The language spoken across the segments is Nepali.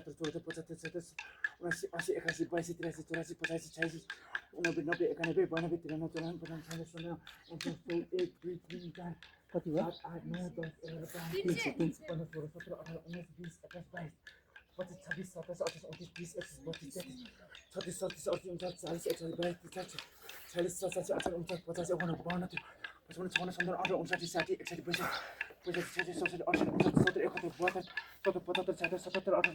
73 74 75 76 77 82 83 84 85 86 89 90 91 92 93 94 95 96 97 1 2 3 4 कति भयो 7 8 9 10 11 12 13 14 15 16 17 18 19 20 21 22 25 26 27 28 29 30 31 32 33 34 35 36 37 38 39 40 41 42 43 44 45 46 50 52 55 56 57 58 59 60 61 62 63 64 65 66 67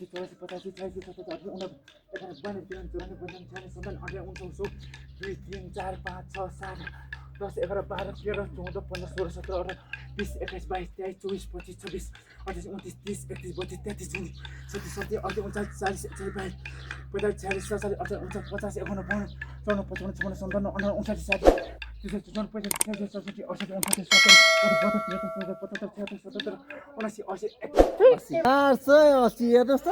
68 69 70 77 77 80 81 82 83 84 85 86 87 88 89 90 91 92 93 94 95 96 97 98 2 3 4 5 6 7 10 11 12 13 14 15 16 17 18 20 21 22 23 24 25 26 28 29 30 31 32 33 34 35 36 37 38 40 45 46 47 48 49 50 480 हेर्नुहोस् त